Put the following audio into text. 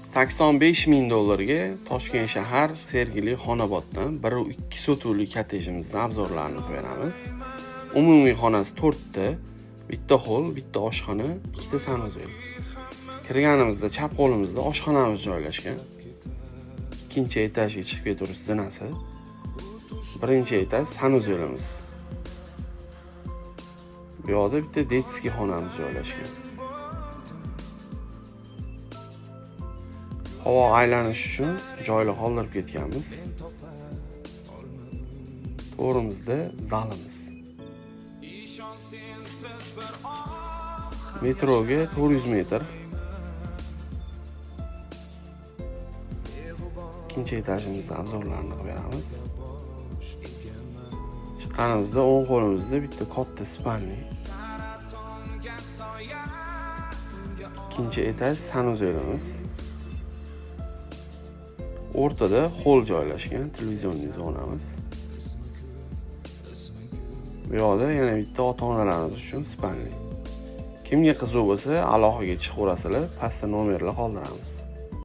85 ming dollarga Toshkent shahar Sergeli Xonoboddan 1,2 sotuvli kottejimizni обзор larini qilib beramiz. Umumiy xonasi 4 ta, bitta hol, bitta oshxona, ikkita санузел. Kirganimizda chap qo'limizda oshxonamiz joylashgan. Ikkinchi etajga chiqib ketuvchi zinasi. Birinchi etaj санузел imiz. Bu yoqda bitta детский xonamiz joylashgan. Havo aylanish uchun joylar qoldirib ketganmiz. To'g'rimizda zalimiz. Metroga 400 metr. Ikkinchi etajimizni обзор larini qilib beramiz. Chiqqanimizda o'ng qo'limizda bitta katta спальня. Ikkinchi etaj санузел imiz. O'rtada hol joylashgan, televizionli zonamiz. Bu yoqda yana bitta ota-onalarimiz uchun спальня. Kimga qiziq bo'lsa, aloqaga chiqaverasizlar, pastda nomerlar qoldiramiz.